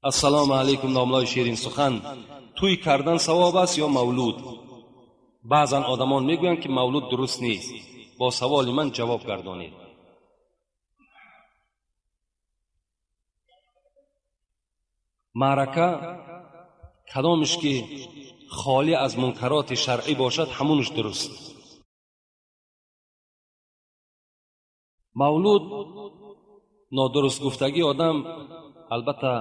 Ассалому алайкум, домлаи ширин сухан. Тӯй кардан савоб аст ё мавлуд? Баъзан одамон мегӯянд, ки мавлуд дуруст нест. Бо саволи ман ҷавоб гардонед. Маърака кадомиш ки холӣ аз мункароти шаръӣ бошад, ҳамунаш дуруст. Мавлуд нодуруст гуфтагии одам албатта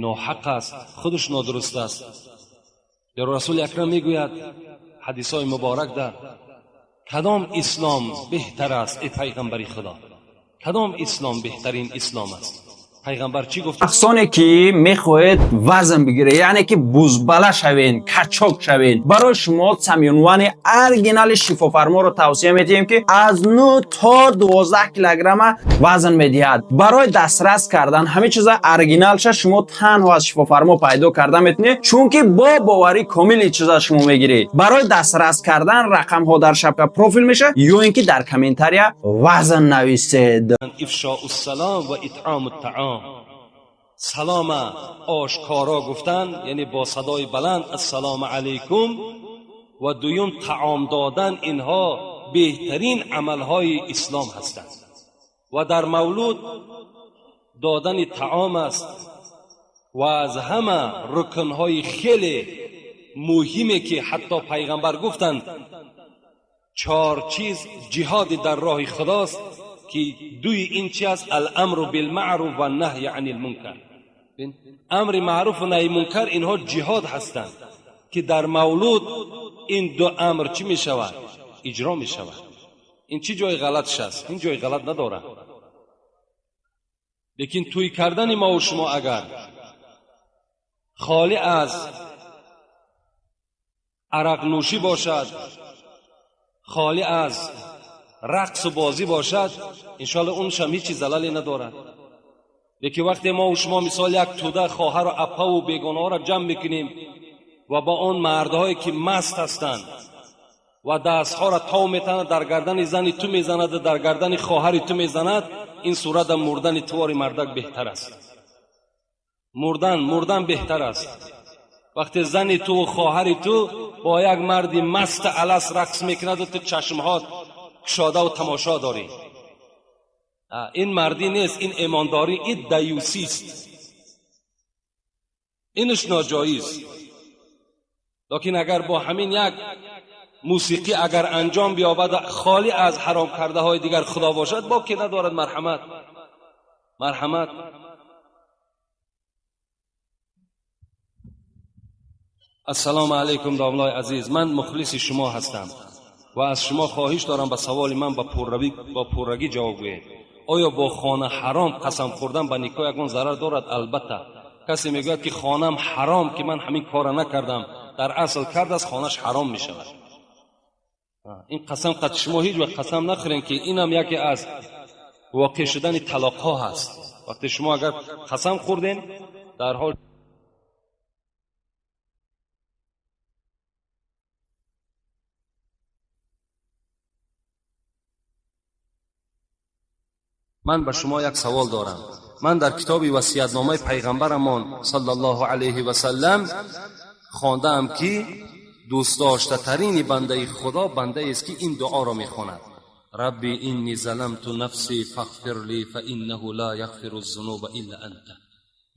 ноҳақ аст, худаш нодуруст аст. Ё Расули Акрам мегӯяд ҳадисҳои муборак дар кадом ислом беҳтар аст, эй пайғамбари Худо? Кадом ислом беҳтарин ислом аст? Пайғамбар чӣ гуфт? Шахсоне ки мехоҳед вазн бигиред, яъне ки бузбала шавен, качок шавен, барои шумо самюнвани оригинали шифофарморо тавсия медиҳем, ки аз 9 то 12 килограмма вазн медиҳад. Барои дастрас кардан ҳамин чиза оригиналша шумо танҳо аз шифофармо пайдо карда метавонед, чунки бо боварӣ комили чиза шумо мегиред. Барои дастрас кардан рақамҳо дар шапка профил мешавад ё ин ки дар комментария вазн нависед. Ифшоу ссалом ва итъому ттаом. Салома ошкоро гуфтан, яъне бо садои баланд ассалому алайкум, ва дуюм таом додан, инҳо беҳтарин амалҳои ислом ҳастанд. Ва дар мавлуд додани таом аст ва аз ҳама рукнҳои хеле муҳиме ки ҳатто пайғамбар гуфтанд чор чиз ҷиҳоди дар роҳи худост, ки дуи ин чи аст? Аламру билмаъруф ва наҳй ани лмункар. Амри маъруф ва наҳи мункар инҳо ҷиҳод ҳастанд, ки дар мавлуд ин ду амр чӣ мешавад? Иҷро мешавад. Ин чӣ ҷои ғалатш аст? Ин ҷои ғалат надорад. Лекин тӯй кардани мову шумо агар холӣ аз арақнӯшӣ бошад, холӣ аз рақсу бозӣ бошад, иншоалло уншам ҳеҷ чиз залале надорад. Лекин вақте мо шумо мисол як тӯда хоҳару апаву бегонаҳоро ҷамъ мекунем ва ба он мардҳое ки маст ҳастанд ва дастҳоро тов метанад, дар гардани зани ту мезанад, дар гардани хоҳари ту мезанад, ин сурата мурдани тувори мардак беҳтар аст. Мурдан беҳтар аст. Вақте зани туву хоҳари ту бо як марди маст алас рақс мекунаду ту чашмҳот кушодаву тамошо дорӣ, ин мардӣ нест, ин имондорӣ, ин даюсист, инаш ноҷоиз. Лекин агар бо ҳамин як мусиқӣ агар анҷом биёбад, холӣ аз ҳаром кардаҳои дигар худо бошад, боке надорад. Марҳамат, марҳамат. Ассалому алайкум, домлои азиз, ман мухлиси шумо ҳастам ва аз шумо хоҳиш дорам ба саволи ман бо пуррагӣ ҷавоб гӯед. Оё бо хона ҳаром қасам хӯрдан ба никоҳ ягон зарар дорад? Албатта. Касе мегӯяд, ки хонам ҳаром, ки ман ҳамин корро накардам, дар асл кардааст, хонаш ҳаром мешавад. Ин қасам қад шумо ҳеҷ вақт қасам нахӯред, ки инам яке аз воқеъ шудани талоқҳо ҳаст. Вақте шумо агар қасам хӯрден, дар ҳол ман ба шумо як савол дорам. Ман дар китоби васиятномаи пайғамбарамон саллаллоҳу алайҳи васаллам хондаам, ки дӯстдоштатарини бандаи худо бандаест, ки ин дуоро мехонад: рабби инни заламту нафси фағфир ли фаиннаҳу ла яғфиру зунуба илла анта.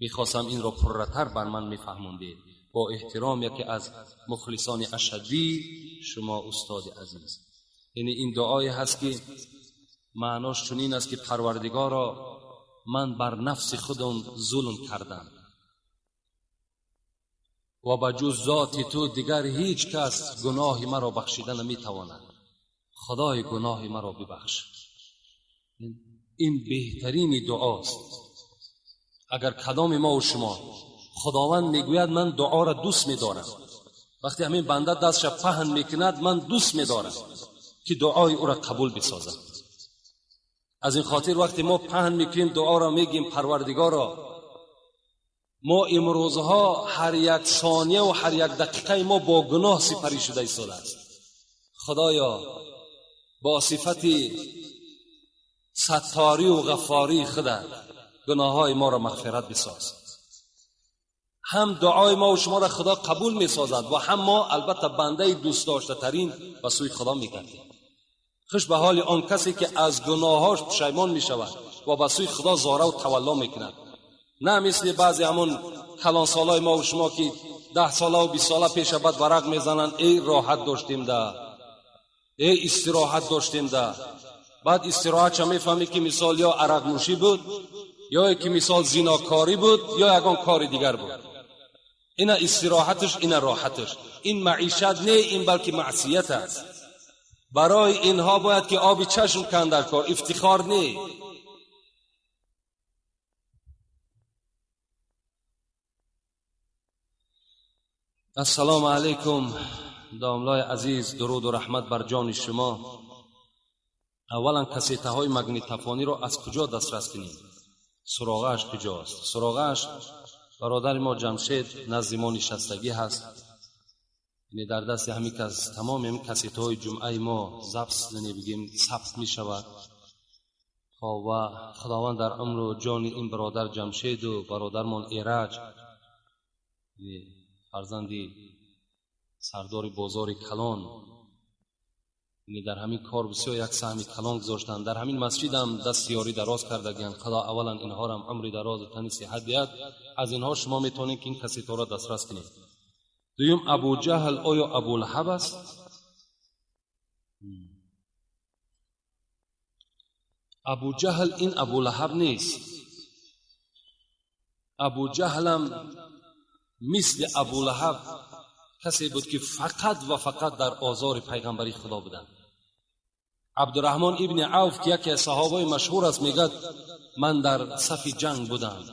Мехостам инро пурратар бар ман мефаҳмондед. Бо эҳтиром, яке аз мухлисони ашаддии шумо, устоди азиз. Яъне ин дуое ҳаст, ки маънош чунин аст, ки парвардигоро, ман бар нафси худам зулм кардам ва ба ҷуз зоти ту дигар ҳеҷ кас гуноҳи маро бахшида наметавонад. Худои гуноҳи маро бибахш. Ин беҳтарини дуост. Агар кадоми мо ва шумо, худованд мегӯяд ман дуоро дӯст медорам, вақте ҳамин банда дастша паҳн мекунад, ман дӯст медорам, ки дуои ӯро қабул бисозам. Аз ин хотир вақте мо паҳн мекунем дуоро, мегӯем парвардигоро, мо имрӯзҳо ҳар як сония ва ҳар як дақиқаи мо бо гуноҳ сипарӣ шуда истодааст. Худоё, бо сифати сатторию ғаффории худат гуноҳҳои моро мағфират бисоз. هم دعای ما و شما را خدا قبول می سازد و هم ما البته بنده دوست داشته ترین به سوی خدا می گردیم. خوش به حال آن کسی که از گناهاش پشیمان می شود و به سوی خدا زاره و تولا می کند، نه مثل بعضی همون کلان سالای ما و شما که 10 ساله و 20 ساله پیش بعد ورق میزنند، ای راحت داشتیم ده، ای استراحت داشتیم ده. بعد استراحت چه میفهمی که مثال یا عرق نوشی بود، یا که مثال زیناکاری بود، یا یگان کار دیگر بود. اینا استراحتش، اینا راحتش، این معیشت نه، این بلکه معصیت است. برای اینها باید که آب چشم کن در کار، افتخار نه. السلام علیکم داملای عزیز، درود و رحمت بر جان شما. اولا کسیته های مگنیتوفونی رو از کجا دسترس کنیم؟ سراغش کجاست؟ سراغش برادر ما جمشید نزد ما نشستگی هست، یعنی در دست همین کس تمام این کسیته های جمعه ما ضبط، یعنی بگیم ثبت می شود. و خداوند در عمر و جان این برادر جمشید و برادرمان ایرج، فرزندی سردار بازار کلان، یعنی در همین کار بسیار یک سهم کلان گذاشتن. در همین مسجد هم دست یاری دراز کردگیان. خدا اولا اینها را هم عمری دراز و تنی صحت دهد. از اینها شما میتونید که این کسیتا را دسترس کنید. دویم، ابو جهل آیا ابو لهب است؟ ابو جهل این ابو لهب نیست. ابو جهل هم مثل ابو لهب کسی بود که فقط و فقط در آزار پیغمبری خدا بودند. عبدالرحمن ابن عوف که یکی از صحابه مشهور است میگد من در صف جنگ بودم،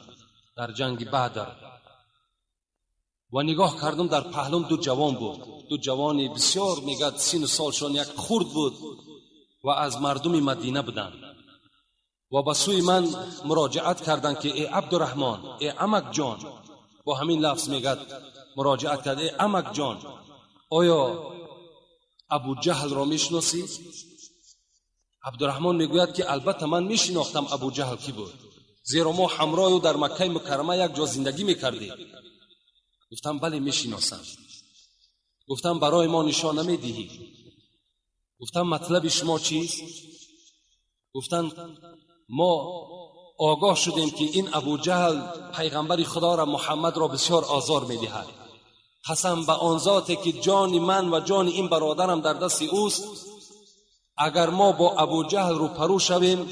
در جنگ بدر، و نگاه کردم در پهلوم دو جوان بود، دو جوان بسیار میگد سن و سالشان یک خرد بود و از مردم مدینه بودند و به سوی من مراجعت کردند که ای عبدالرحمن، ای عمک جان، با همین لفظ میگد مراجعت کرد، ای عمک جان، آیا ابو جهل را میشناسی؟ عبدالرحمن میگوید که البته من میشناختم ابو جهل کی بود، زیرا ما همراه او در مکه مکرمه یک جا زندگی میکردیم. گفتم بله میشناسم. گفتم برای ما نشان نمیدهی؟ گفتم مطلب شما چیست؟ گفتن ما آگاه شدیم که این ابو جهل پیغمبر خدا را محمد را بسیار آزار میدهد. قسم به آن ذاتی که جان من و جان این برادرم در دست اوست، اگر ما با ابو جهل روپرو شویم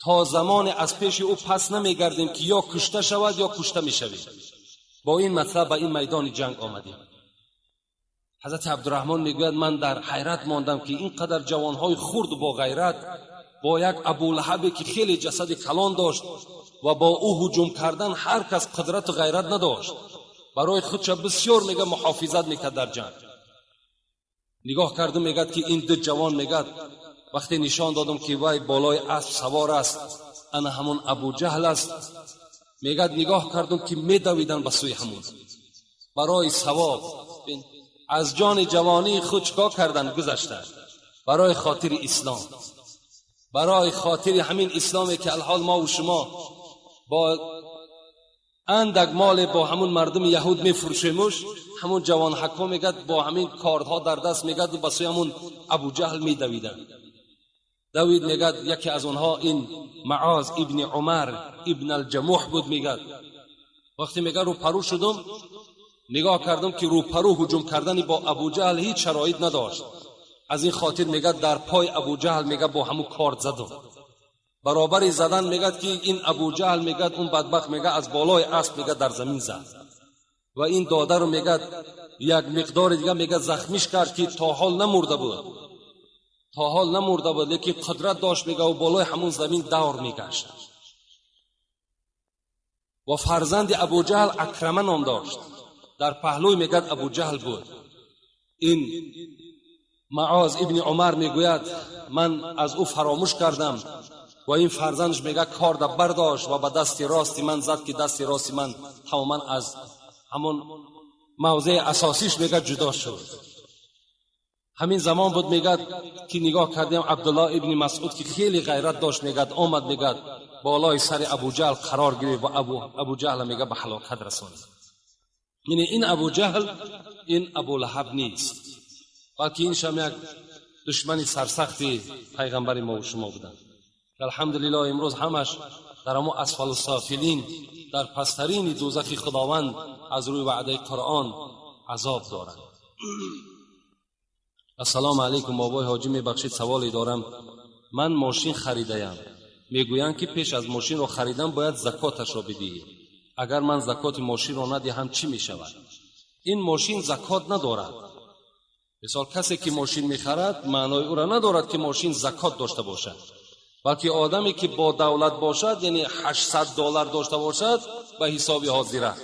تا زمان از پیش او پس نمیگردیم که یا کشته شود یا کشته میشویم. با این مطلب به این میدان جنگ آمدیم. حضرت عبدالرحمن میگوید من در حیرت ماندم که اینقدر جوانهای خرد و با غیرت با یک ابو لهبی که خیلی جسد کلان داشت و با او هجوم کردن هر کس قدرت و غیرت نداشت، برای خودش بسیار میگه محافظت میکرد در جنگ. نگاه کردم میگد که این دو جوان، میگد وقتی نشان دادم که وای بالای اسب سوار است، انا همون ابو جهل است، میگد نگاه کردم که میدویدن به سوی همون برای ثواب. از جان جوانی خود چکا کردن گذشتن برای خاطر اسلام، برای خاطر همین اسلامی که الحال ما و شما با اندک مال با همون مردم یهود میفروشیمش، همون جوان حکا میگد با همین کاردها در دست میگد و به سوی همون ابو جهل میدویدن. دوید میگد یکی از اونها این معاذ ابن عمر ابن الجموح بود. میگد وقتی میگد رو پرو شدم نگاه کردم که رو پرو هجوم کردن با ابو جهل هیچ شرایط نداشت. از این خاطر میگد در پای ابو جهل میگه با همون کارد زدم. برابر زدن میگد که این ابو جهل میگد اون بدبخت میگه از بالای اسب میگه در زمین زد و این داده رو میگد یک مقدار دیگه میگه زخمیش کرد که تا حال نمرده بود، تا حال نمرده بود، لیکن قدرت داشت میگه و بالای همون زمین دور میگشت. و فرزند ابو جهل اکرمه نام داشت، در پهلوی میگد ابو جهل بود. این معاذ ابن عمر میگوید من از او فراموش کردم و این فرزندش میگه کارد برداشت و به دست راست من زد که دست راست من تماما از همون موضع اساسیش میگه جدا شد. همین زمان بود میگه که نگاه کردیم عبدالله ابن مسعود که خیلی غیرت داشت میگه آمد میگه بالای سر ابو جهل قرار گرفت و ابو جهل میگه به هلاکت رساند. یعنی این ابو جهل این ابو لهب نیست، بلکه این شم یک دشمن سرسختی پیغمبر ما و شما بودند. الحمدلله امروز همش در امو اسفل السافلین، در پسترین دوزخ خداوند از روی وعده قرآن عذاب دارند. السلام علیکم بابای حاجی، میبخشید سوالی دارم. من ماشین خریدم، میگویند که پیش از ماشین را خریدن باید زکاتش را بدهی. اگر من زکات ماشین را ندهم چی میشود؟ این ماشین زکات ندارد. مثال کسی که ماشین میخرد معنای او را ندارد که ماشین زکات داشته باشد، بلکه آدمی که با دولت باشد، یعنی 800 دلار داشته باشد به حساب حاضره،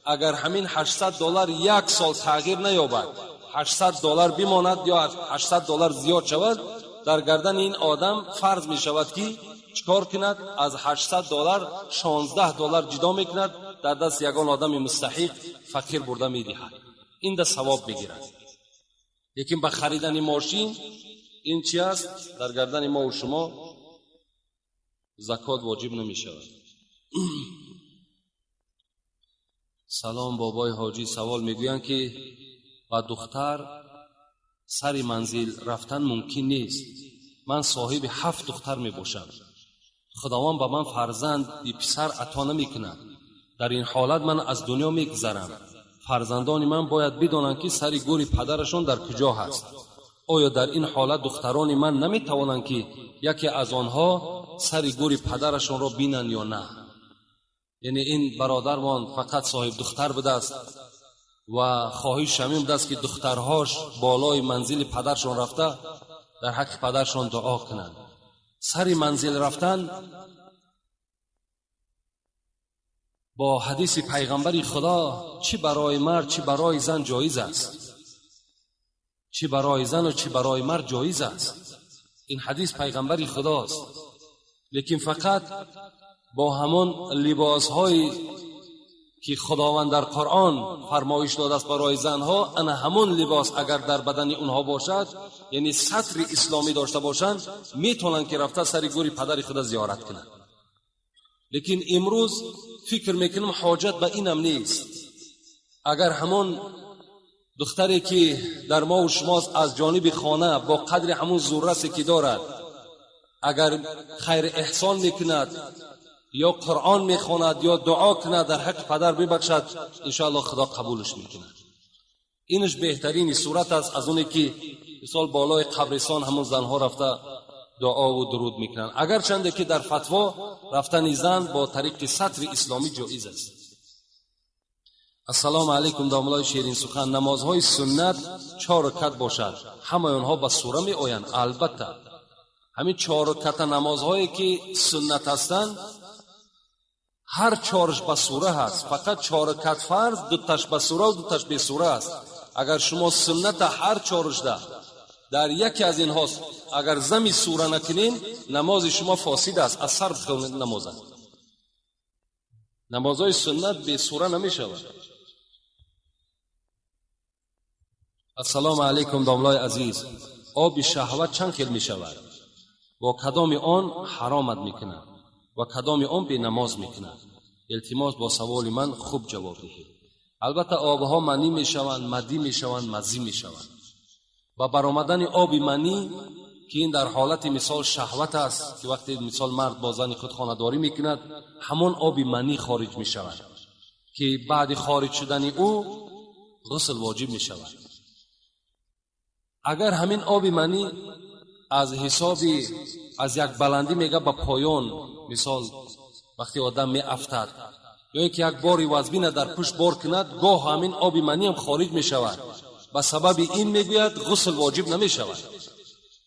اگر همین 800 دلار یک سال تغییر نیابد، 800 دلار بماند یا 800 دلار زیاد شود، در گردن این آدم فرض می شود که چکار کند؟ از 800 دلار 16 دلار جدا میکند، در دست یگان آدم مستحق فقیر برده میدهد، این ده ثواب میگیرد. لیکن به خریدن ماشین این چی است؟ در گردن ما و شما زکات واجب نمی شود. سلام بابای حاجی، سوال میگویند که با دختر سر منزل رفتن ممکن نیست. من صاحب 7 دختر می باشم، خداوند به من فرزند بی پسر عطا نمی کند. در این حالت من از دنیا می گذرم. فرزندان من باید بدانند که سر گور پدرشان در کجا هست. آیا در این حالت دختران من نمی توانند که یکی از آنها سر گور پدرشان را بینند یا نه؟ یعنی این برادرمان فقط صاحب دختر بوده است و خواهش همین بوده است که دخترهاش بالای منزل پدرشان رفته در حق پدرشان دعا کنند. سر منزل رفتن با حدیث پیغمبر خدا چی برای مرد چی برای زن جایز است، چی برای زن و چی برای مرد جایز است. این حدیث پیغمبر خداست. لیکن فقط با همان لباس هایی که خداوند در قرآن فرمایش داده است برای زنها، انا همون لباس اگر در بدن اونها باشد، یعنی ستر اسلامی داشته باشند، میتونن که رفته سر گور پدر خود زیارت کنند. لیکن امروز فکر میکنم حاجت به اینم نیست. اگر همون دختری که در ما و شماست از جانب خانه با قدر همون زوررسی که دارد، اگر خیر احسان میکند یا قرآن میخواند یا دعا کند در حق پدر ببخشد، انشاءالله خدا قبولش میکند. اینش بهترین صورت است از اونی که مثال بالای قبرستان همون زنها رفته دعا و درود میکنند. اگر چنده که در فتوا رفتن زن با طریق ستر اسلامی جایز است. السلام علیکم داملای شیرین سخن، نمازهای سنت 4 رکعت باشد، همه آنها به سوره می آیند؟ البته همین 4 رکعت نمازهایی که سنت هستند هر 4ش به سوره هست. فقط 4 رکعت فرض 2 تاش به سوره و 2 تاش به سوره است. اگر شما سنت هر 4ش ده در یکی از اینهاست، اگر زمی سوره نکنین نماز شما فاسد است، از سر بخونید نماز. نمازهای سنت به سوره نمی شود. السلام علیکم داملای عزیز، آب شهوت چند خیل می شود؟ با کدام آن حرامت می کند و کدام آن به نماز می کند؟ التماس با سوال من خوب جواب دهید. البته آبها منی می شوند، مدی می شوند، مزی می شوند. و برآمدن آب منی که این در حالت مثال شهوت است که وقتی مثال مرد با زن خود خانه‌داری میکند، همون آب منی خارج می شود که بعد خارج شدن او غسل واجب می شود. اگر همین آب منی از حساب از یک بلندی میگه به پایان، مثال وقتی آدم می افتد یا اینکه یک باری وزبینه در پشت بار کند، گاه همین آب منی هم خارج می شود. به سبب این میگوید غسل واجب نمی شود.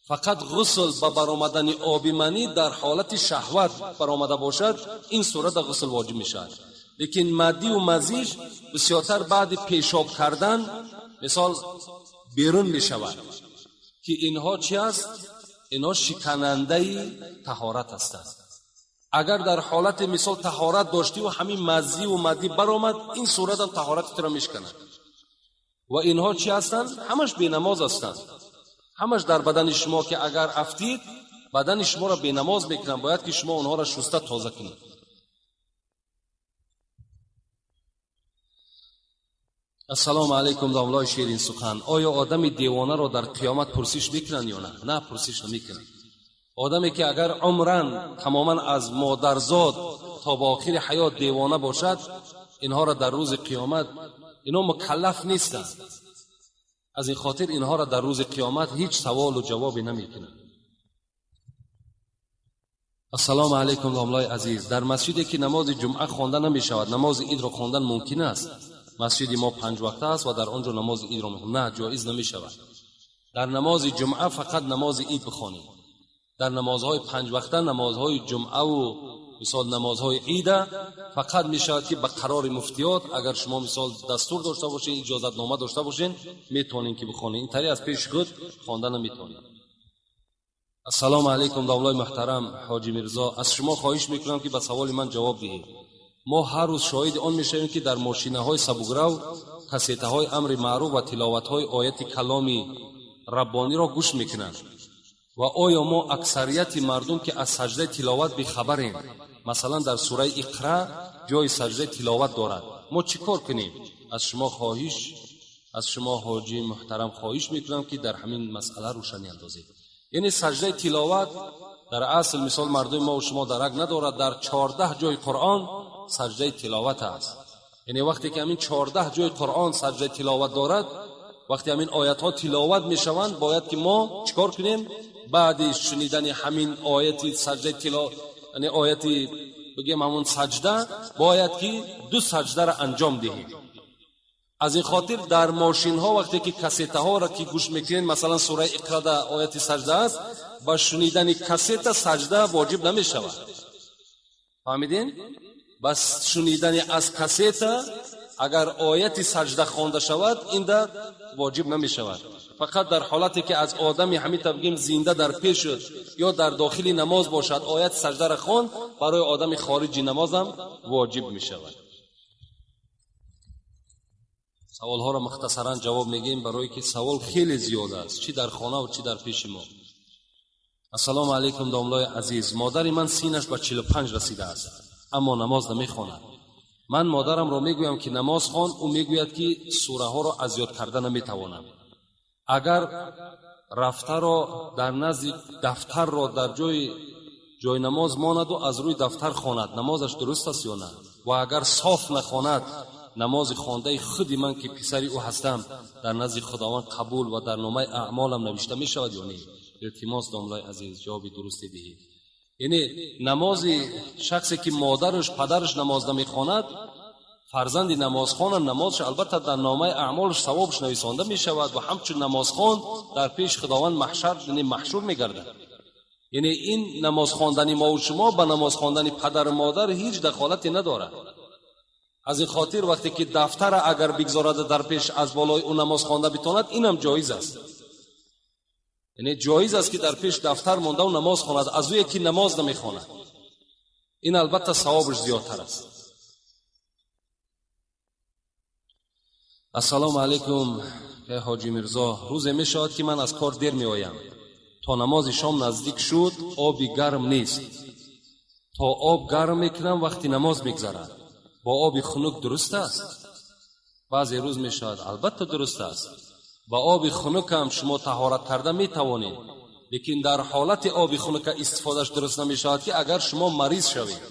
فقط غسل به برآمدن آب منی در حالت شهوت برآمده باشد، این صورت غسل واجب می شود. لیکن مدی و مزیج بسیارتر بعد پیشاب کردن مثال بیرون می شود که اینها چی است؟ اینها شکننده طهارت هستند. اگر در حالت مثال طهارت داشتی و همین مزی و مدی برآمد، این صورت هم طهارت را میشکند. و اینها چی هستند؟ همش بی نماز هستند. همش در بدن شما که اگر افتید بدن شما را بی نماز میکنند، باید که شما اونها را شسته تازه کنید. Ассалому алайкум, домлаи ширин сухан. Оё одами девонаро дар қиёмат пурсиш мекунанд ё на? На, пурсиш намекунанд. Одаме ки агар умран тамоман аз модарзод то ба охири ҳаёт девона бошад, инҳоро дар рӯзи қиёмат, инҳо мукаллаф нестанд. Аз ин хотир инҳоро дар рӯзи қиёмат ҳеҷ саволу ҷавобе намекунанд. Ассалому алайкум, домлаи азиз. Дар масҷиде ки намози ҷумъа хонда намешавад, намози идро хондан мумкин аст? Масҷиди мо панҷ вақта аст ва дар он ҷо намози идро на, ҷоиз намешавад. Дар намози ҷумъа фақат намози ид бихонед. Дар намозҳои панҷ вақта, намозҳои ҷумъаву мисол намозҳои ида фақат мешавад ки ба қарори муфтиёт, агар шумо мисол дастур дошта бошед, иҷозатнома дошта бошед, метавонед ки бихонед. Ин тари аз пеши худ хонда наметавонед. Ассалому алайкум, домлаи муҳтарам ҳоҷи Мирзо. Аз шумо хоҳиш мекунам ки ба саволи ман ҷавоб диҳед. Мо ҳар рӯз шоҳиди он мешавем ки дар мошинаҳои сабуграв кассетаҳои амри маъруф ва тиловатҳои ояти каломи раббониро гӯш мекунанд. Ва оё мо аксарияти мардум ки аз саҷдаи тиловат бехабарем, масалан дар сураи Иқра ҷои саҷдаи тиловат дорад, мо чӣ кор кунем? Аз шумо ҳоҷи муҳтарам хоҳиш мекунам ки дар ҳамин масъала рӯшанӣ андозед. Яъне саҷдаи тиловат дар асл мисол мардуми мо ва шумо дарак надорад, дар 14 ҷои Қуръон саҷдаи тиловат аст. Яъне вақте ки ҳамин 14 ҷои Қуръон саҷдаи тиловат дорад, вақте ҳамин оятҳо тиловат мешаванд, бояд ки мо чӣ кор кунем? Баъди шунидани ҳамин ояти саҷдаи тиловат, яъне ояти бигем ҳамон саҷда, бояд ки ду саҷдаро анҷом диҳем. Аз ин хотир дар мошинҳо вақте ки кассетаҳоро ки гӯш мекунед, масалан сураи Иқра дар ояти саҷда аст, ба шунидани кассета саҷда воҷиб намешавад. Фаҳмидин? Ба шунидани аз кассета агар ояти саҷда хонда шавад, ин дар воҷиб намешавад. Фақат дар ҳолате ки аз одами ҳамин бигем зинда дар пеш ё дар дохили намоз бошад, ояти саҷдаро хонд, барои одами хориҷи намозам воҷиб мешавад. Саволҳоро мухтасаран ҷавоб мегӯем, барое ки савол хеле зиёд аст, чӣ дар хона ва чӣ дар пеши мо. Ассалому алайкум, домлаи азиз. Модари ман синаш ба 45 расидааст, аммо намоз намехонад. Ман модарамро мегӯям ки намоз хон, ӯ мегӯяд ки сураҳоро аз ёд карда наметавонам. Агар рафтаро дар назди дафтарро дар ҷои намоз монаду аз рӯи дафтар хонад, намозаш дуруст аст ё на? Ва агар соф нахонад, намози хондаи худи ман ки писари ӯ ҳастам дар назди Худованд қабул ва дар номаи аъмолам навишта мешавад ё не? Илтимос, домлаи азиз, ҷавоби дурусте диҳед. Яъне намози шахсе ки модараш падараш намоз намехонад, фарзанди намозхона намозаш албатта дар номаи аъмолаш савобаш нависонда мешавад ва ҳамчун намозхон дар пеши Худованд маҳшар, яъне маҳшур мегардад. Яъне ин намоз хондани мо ва шумо ба намоз хондани падару модар ҳеҷ дахолате надорад. Аз ин хотир вақте ки дафтара агар бигзорад дар пеш аз болои ӯ намоз хонда битонад, инам ҷоиз аст. Яъне ҷоиз аст ки дар пеш дафтар монда ӯ намоз хонад, аз ӯе ки намоз намехонад. Ин албатта савобаш зиёдтар аст. Ассалому алайкум, ҳоҷи Мирзо. Рӯзе мешавад ки ман аз кор дер меоям. То намози шом наздик шуд, оби гарм нест. То об гарм мекунам, вақти намоз мегзарад. Бо оби хунук дуруст аст? Баъзе рӯз мешавад, албатта дуруст аст. Ба оби хунукам шумо таҳорат карда метавонед, лекин дар ҳолати оби хунука истифодаш дуруст намешавад ки агар шумо мариз шавед.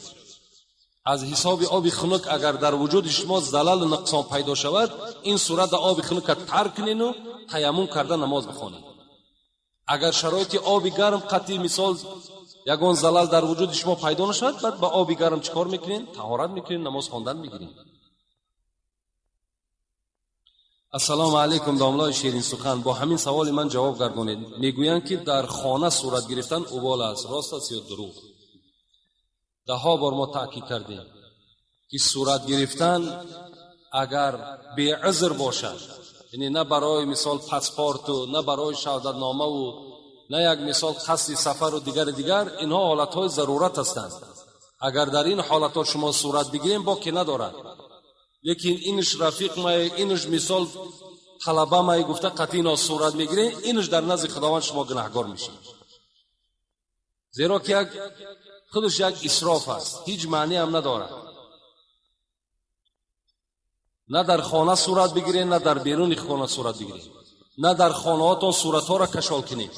Аз ҳисоби оби хунук агар дар вуҷуди шумо залалу нуқсон пайдо шавад, ин сурат дар оби хунука тарк кунену таяммум карда намоз бихонед. Агар шароити оби гарм қатъи мисол ягон залал дар вуҷуди шумо пайдо нашавад, баъд ба оби гарм чӣ кор мекунед? Таҳорат мекунед, намоз хондан мегиред. Ассалому алайкум, домлаи ширин сухан. Бо ҳамин саволи ман ҷавоб гардонед. Мегӯянд ки дар хона сурат гирифтан убол аст, рост аст ё дурӯғ? Даҳҳо бор мо таъкид кардем ки сурат гирифтан агар беузр бошад, яъне на барои мисол паспорту, на барои шаҳодатномаву, на як мисол қасди сафару дигари дигар, инҳо ҳолатҳои зарурат ҳастанд. Агар дар ин ҳолатҳо шумо сурат бигирем, боке надорад. Лекин инш рафиқ май, инш мисол талаба май гуфта қатъи ино сурат мегирем, инш дар назди Худованд шумо гунаҳгор мешед. Зеро ки як худаш як исроф аст, ҳеҷ маъне ҳам надорад. На дар хона сурат бигиред, на дар беруни хона сурат бигиред, на дар хонаҳотон суратҳоро кашол кунед.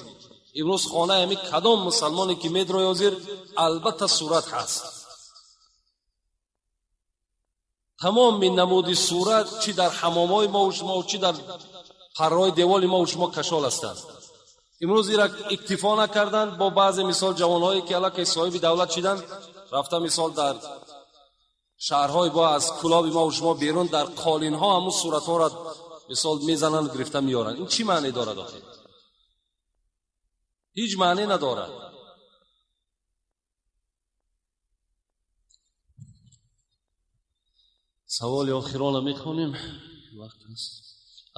Имрӯз хонаи ҳамин кадом мусалмоне ки медрои ҳозир, албатта сурат ҳаст. Тамоми намуди сурат чӣ дар ҳамомҳои мову шумо, чӣ дар парраҳои деволи мову шумо кашол ҳастанд. Имрӯз ира иктифо накарданд бо баъзе мисол ҷавонҳое ки аллакай соҳиби давлат шиданд, рафта мисол дар шаҳрҳои бо аз кулоби мову шумо берун дар қолинҳо ҳамун суратҳоро мисол мезананд, гирифта меоранд. Ин чӣ маъне дорад охир? Ҳеҷ маъне надорад. Саволи охирона мехонем, вақт аст.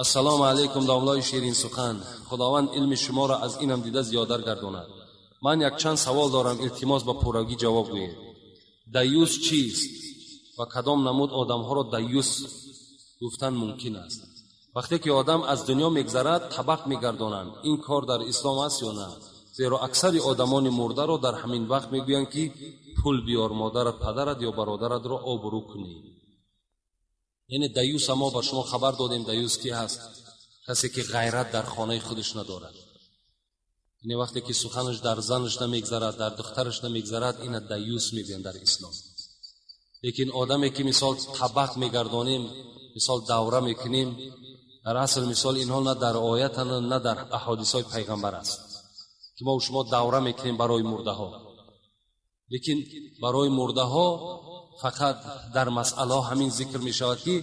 Ассалому алайкум, домлои ширин сухан. Худованд илми шуморо аз инам дида зиёдар гардонад. Ман якчанд савол дорам, илтимос ба пуррагӣ ҷавоб гӯед. Даюс чист ва кадом намуд одамҳоро даюс гуфтан мумкин аст? Вақте ки одам аз дунё мегзарад, табақ мегардонанд. Ин кор дар ислом аст ё на? Зеро аксари одамони мурдаро дар ҳамин вақт мегӯянд ки пул биёр, модарат, падарат ё бародаратро обрӯ кунӣ. Яъне даюс мо ба шумо хабар додем, даюс ки ҳаст? Касе ки ғайрат дар хонаи худаш надорад. Яъне вақте ки суханаш дар занаш намегзарад, дар духтараш намегзарад, ина даюс мегӯянд дар ислом. Лекин одаме ки мисол табақ мегардонем, мисол давра мекунем, дар асл мисол инҳо на дар оятанд, на дар аҳодисҳои пайғамбар аст ки мо шумо давра мекунем барои мурдаҳо. Лекин барои мурдаҳо фақат дар масъалаҳо ҳамин зикр мешавад ки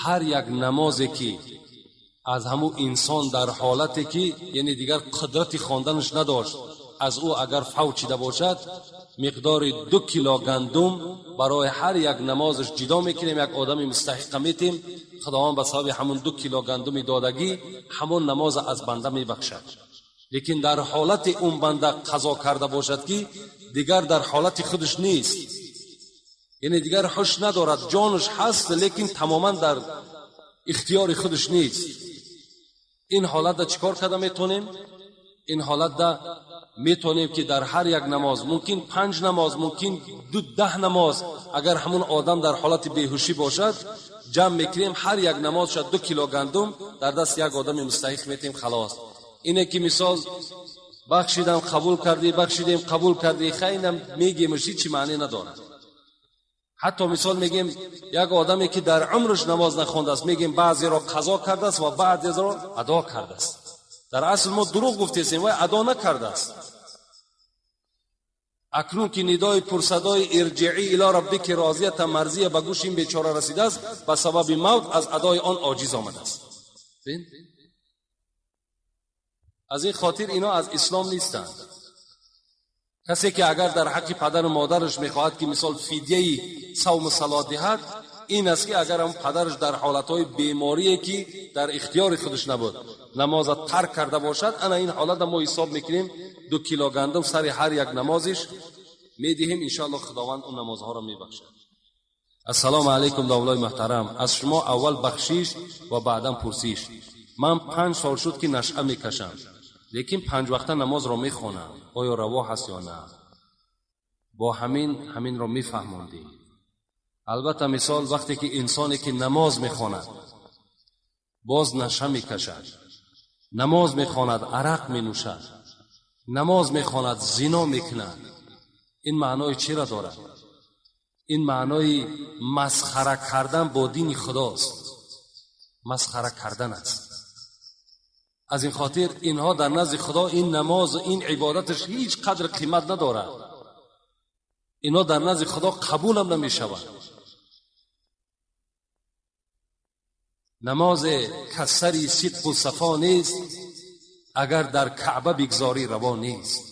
ҳар як намозе ки аз ҳамун инсон дар ҳолате ки яъне дигар қудрати хонданаш надошт, аз ӯ агар фавт шида бошад, миқдори 2 кило гандум барои ҳар як намозаш ҷидо мекунем, як одами мустаҳиқа метем. Худованд ба сабаби ҳамун 2 кило гандуми додагӣ ҳамон намоза аз банда мебахшад. Лекин дар ҳолати он банда қазо карда бошад ки дигар дар ҳолати худаш нест, яъне дигар ҳуш надорад, ҷонаш ҳаст, лекин тамоман дар ихтиёри худаш нест. Ин ҳолатда чӣ кор карда метавонем? Ин ҳолатда метавонем ки дар ҳар як намоз, мумкин 5 намоз, мумкин 10 намоз, агар ҳамун одам дар ҳолати беҳушӣ бошад, ҷамъ мекунем, ҳар як намоз шад 2 кило гандум дар даст як одами мустаҳиқ метем, халос. Ине ки мисол бахшидам қабул кардӣ, бахшидем қабул кардӣ, хайнам мегемш, ҳеҷ маъне надорад. Ҳатто мисол мегем як одаме ки дар умраш намоз нахондааст, мегем баъзеро қазо кардааст ва баъзеро адо кардааст. Дар асл мо дурӯғ гуфтесем, вай адо накардааст. Акнун ки нидои пурсадои ирҷиӣ ило раббики розията марзия ба гӯши ин бечора расидааст, ба сабаби мавт аз адои он оҷиз омадааст. Аз ин хотир ино аз ислом нестанд. Касе ки агар дар ҳаққи падару модараш мехоҳад ки мисол фидияи савму салот диҳад, ин аст ки агар ҳам падараш дар ҳолатҳои беморие ки дар ихтиёри худаш набуд намоза тарк карда бошад, ана ин ҳолатда мо ҳисоб мекунем 2 кило гандум сари ҳар як намозиш медиҳем, иншоаллоҳ худованд он намозҳоро мебахшад. Ассалому алайкум, домлои муҳтарам. Аз шумо аввал бахшиш ва баъдан пурсиш. Ман 5 сол шуд ки нашъа мекашам, лекин 5 вақта намозро мехонам. Оё раво ҳаст ё на? Бо ҳаминро мефаҳмондӣ. Албатта мисол вақте ки инсоне ки намоз мехонад боз наша мекашад, намоз мехонад арақ менӯшад, намоз мехонад зино мекунад, ин маънои чиро дорад? Ин маънои масхара кардан бо дини худост, масхара кардан аст. Аз ин хотир инҳо дар назди худо ин намоз ва ин ибодаташ ҳеҷ қадр қимат надорад. Инҳо дар назди худо қабулам намешавад. Намозе касари сидқу сафо нест, агар дар каъба бигзорӣ раво нест.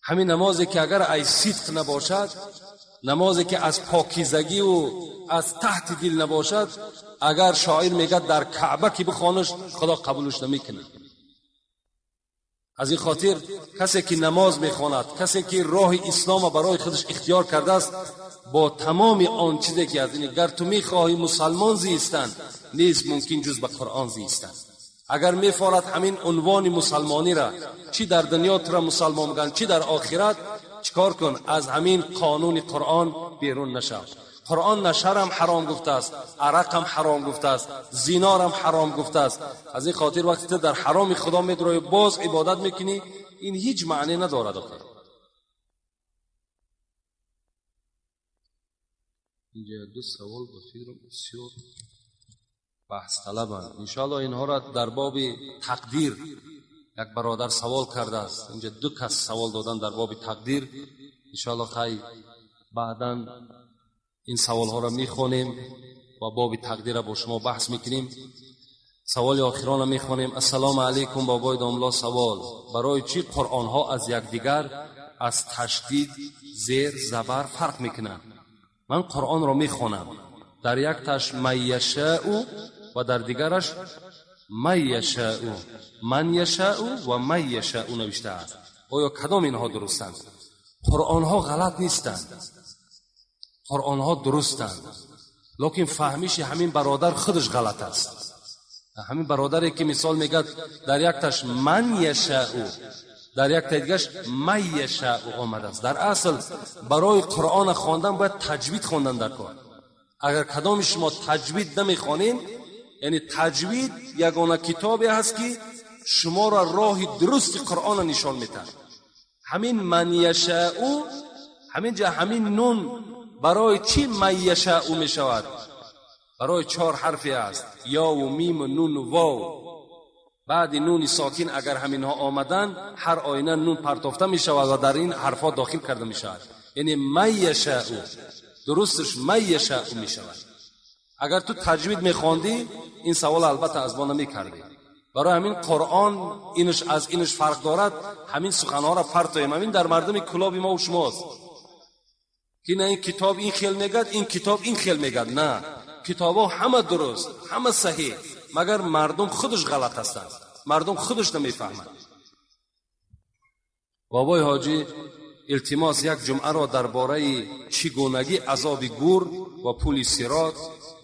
Ҳамин намозе ки агар ай сидқ набошад, намозе ки аз покизагиву аз таҳти дил набошад, агар шоир мегӯяд дар каъба ки бихонаш, худо қабулш намекунад. Аз ин хотир касе ки намоз мехонад, касе ки роҳи исломро барои худаш ихтиёр кардааст, бо тамоми он чизе ки аз ин гар ту мехоҳӣ мусалмон зистан, нест мумкин ҷуз ба қуръон зистан. Агар мефорад ҳамин унвони мусалмониро, чӣ дар дунё туро мусалмон мегӯянд, чӣ дар охират, чикор кун? Аз ҳамин қонуни қуръон берун нашав. قرآن نشرم حرام گفته است، عرقم حرام گفته است، زینارم حرام گفته است. از این خاطر وقتی تو در حرام خدا میدروی باز عبادت میکنی، این هیچ معنی ندارد. اینجا دو سوال به فکرم بسیار بحث طلبند. انشاءالله اینها را در باب تقدیر یک برادر سوال کرده است. اینجا دو کس سوال دادن در باب تقدیر. انشاءالله خیلی بعداً این سوال ها را میخوانیم و باب تقدیر را با شما بحث میکنیم. سوال آخران را میخوانیم. السلام علیکم بابای داملا، سوال: برای چی قرآن ها از یکدیگر از تشدید، زیر، زبر فرق میکنند؟ من قرآن را میخوانم، در یک تاش من یشاء و در دیگرش من یشاء، من یشاء و من یشاء نوشته است. آیا کدام اینها درستند؟ قرآن ها غلط نیستند، قرآن ها درستند، لیکن فهمیش همین برادر خودش غلط است. همین برادری که مثال میگه در یک تاش من یشاء، در یک تایگش من یشاء آمده است. در اصل برای قرآن خواندن باید تجوید خواندن در کار. اگر کدام شما تجوید نمیخوانین، یعنی تجوید یگانه کتابی هست که شما را راه درست قرآن نشان میده. همین من یشاء، همین جا همین نون برای چی من یشاء میشود؟ برای 4 حرفی است: یا و میم و نون و واو. بعد نون ساکن اگر همینها آمدن، هر آینه نون پرتافته می شود و در این حرفا داخل کرده می شود. یعنی من یشاء، درستش من یشاء می شود. اگر تو تجوید می خواندی این سوال البته از ما نمی کردی. برای همین قرآن اینش از اینش فرق دارد. همین سخنها را پرتایم. همین در مردم کلاب ما و شماست که نه این کتاب این خیل میگد، این کتاب این خیل میگد. نه، کتابا همه درست، همه صحیح، مگر مردم خودش غلط هستند، مردم خودش نمیفهمند. بابای حاجی التماس یک جمعه را درباره چگونگی عذاب گور و پول صراط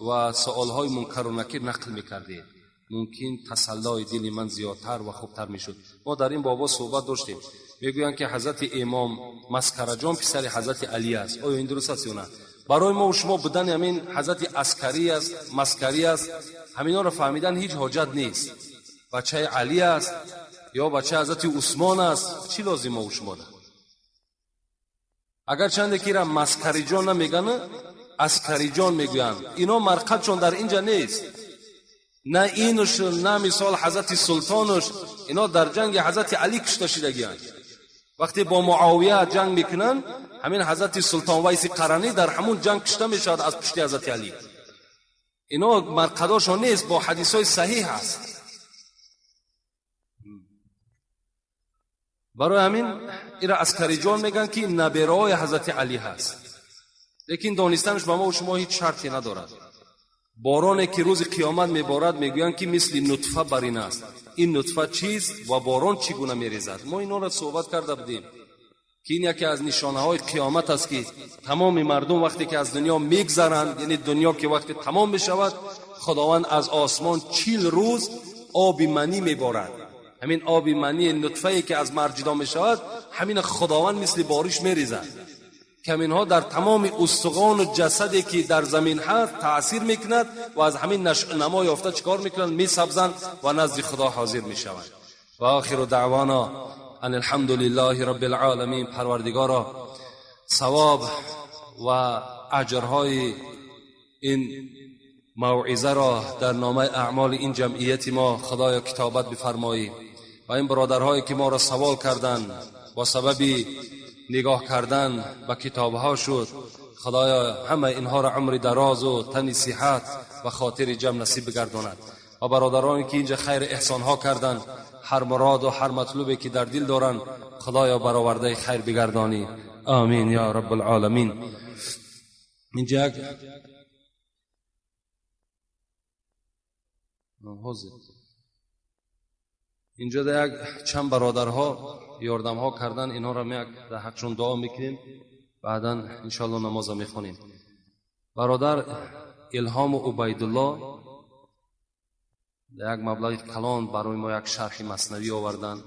و سوالهای منکر و نکیر نقل میکردید، ممکن تسلای دل من زیادتر و خوبتر میشد. ما در این بابا صحبت داشتیم. میگویند که حضرت امام مسکرجان پسر حضرت علی است. آیا این درست است یا نه؟ برای ما و شما بودن همین حضرت عسکری است، مسکری است، همینا رو فهمیدن هیچ حاجت نیست. بچه علی است یا بچه حضرت عثمان است، چی لازم ما و شما ده؟ اگر چند که را مسکری جان نمیگن، عسکری جان میگویند. اینا مرقدشون در اینجا نیست، نه اینش نه مثال حضرت سلطانش. اینا در جنگ حضرت علی کشته شدگیان. وقتی با معاویه جنگ میکنن، همین حضرت سلطان ویس قرنی در همون جنگ کشته میشود از پشت حضرت علی. اینا مرقداشون نیست، با حدیث های صحیح هست. برای همین ایرا عسکری جان میگن که نبرای حضرت علی هست، لیکن دانستنش با ما و شما هیچ شرطی ندارد. بارانی که روز قیامت میبارد میگویند که مثل نطفه بر این است. این نطفه چیست و باران چگونه میریزد؟ ما اینا را صحبت کرده بودیم که این یکی از نشانه های قیامت است که تمام مردم وقتی که از دنیا میگذرند، یعنی دنیا که وقتی تمام میشود، خداوند از آسمان 40 روز آب منی میبارد. همین آب منی نطفه که از مرد جدا میشود، همین خداوند مثل بارش میریزد که همینها در تمام استخوان و جسدی که در زمین هست تاثیر میکند و از همین نما یافته چیکار میکنند؟ میسبزند و نزد خدا حاضر میشوند. و آخر دعوانا ان الحمد لله رب العالمین. پروردگارا ثواب و اجرهای این موعظه را در نامه اعمال این جمعیت ما خدایا کتابت بفرمایی و این برادرهایی که ما را سوال کردند با سبب نگاه کردن به کتابها شد، خدایا همه اینها را عمر دراز و تن صحت و خاطر جمع نصیب بگرداند. و برادرانی که اینجا خیر احسانها کردند، هر مراد و هر مطلوبی که در دل دارند خدایا برآورده خیر بگردانی. آمین یا رب العالمین. اینجا اینجا یک چند برادرها یاردمها کردن، اینها را یک در حقشون دعا میکنیم، بعدا انشالله نماز میخونیم. برادر الهام و عبیدالله یک مبلغ کلان برای ما یک شرح مثنوی آوردن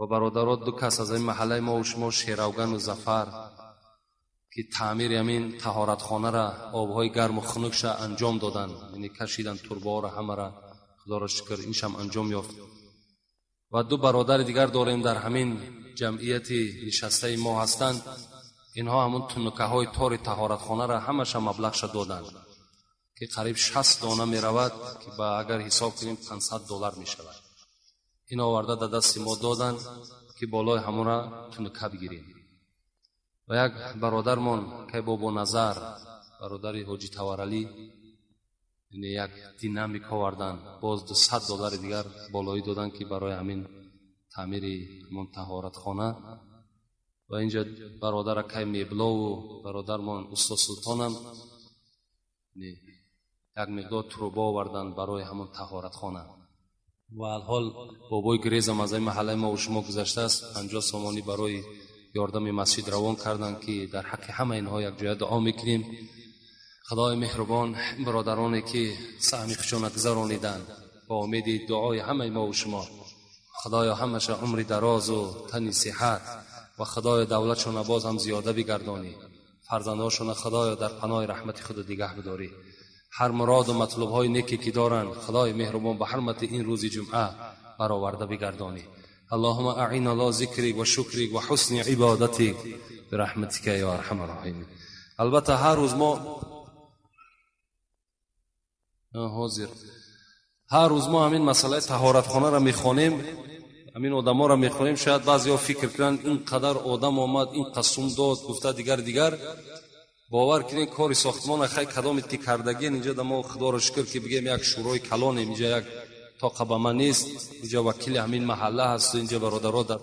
و برادرات دو کس از این محله ما و شما، شیروگن و ظفر، ки таъмири ҳамин таҳоратхонара, обҳои гарму хунукша анҷом доданд, яъне кашидан турбаҳоро ҳамара. Худоро шукр, иншам анҷом ёфт. Ва ду бародари дигар дорем, дар ҳамин ҷамъияти нишастаи мо ҳастанд. Инҳо ҳамун тунукаҳои тори таҳоратхонара ҳамаша маблағша доданд, ки қариб 60 дона меравад, ки ба агар ҳисоб кунем, $500 мешавад. Ин оварда дар дасти мо доданд, ки болои ҳамонра тунука бигирем. Ва як бародармон кай Бобоназар, бародари Ҳоҷи Таваралӣ, яъне як динамик овардан, боз $200 дигар болоӣ доданд, ки барои ҳамин таъмири ҳамон таҳоратхона. Ва инҷа бародар акай Меблову бародармон устод Султонам як миқдор труба оварданд барои ҳамон таҳоратхона. Ва алҳол бобои Грезам аз ин маҳаллаи мо шумо гузаштааст, 50 сомонӣ барои ёрдами масҷид равон карданд, ки дар ҳаққи ҳама инҳо якҷоя дуо мекунем. Худои меҳрубон, бародароне ки саҳми худшона гузарониданд, бо умеди дуои ҳамаи мо шумо, Худоё, ҳамаша умри дарозу тани сиҳат ва, Худоё, давлатшона боз ҳам зиёда бигардонӣ. Фарзандҳошона, Худоё, дар паноҳи раҳмати худ нигаҳ бидорӣ. Ҳар муроду матлубҳои неке ки доранд, Худои меҳрубон, ба ҳурмати ин рӯзи ҷумъа бароварда бигардонӣ. اللهم أعنا على ذكرك وشكرك وحسن عبادتك برحمتك يا أرحم الراحمين. Албатта, ҳар рӯз мо ҳозир, ҳар рӯз мо ҳамин масъалаи таҳоратхонаро мехонем, ҳамин одаморо мехонем. Шояд баъзеҳо фикр кунанд, ин қадар одам омад, ин қасум дод, гуфта дигар дигар. Бовар кунед, кори сохтмона хай кадомед ки кардагиен инҷа да мо, Худоро шукр, ки бигем, як шӯрои калонем инҷа, як тоқа ба ман нест, инҷа вакили ҳамин маҳалла ҳасту инҷа бародаро дар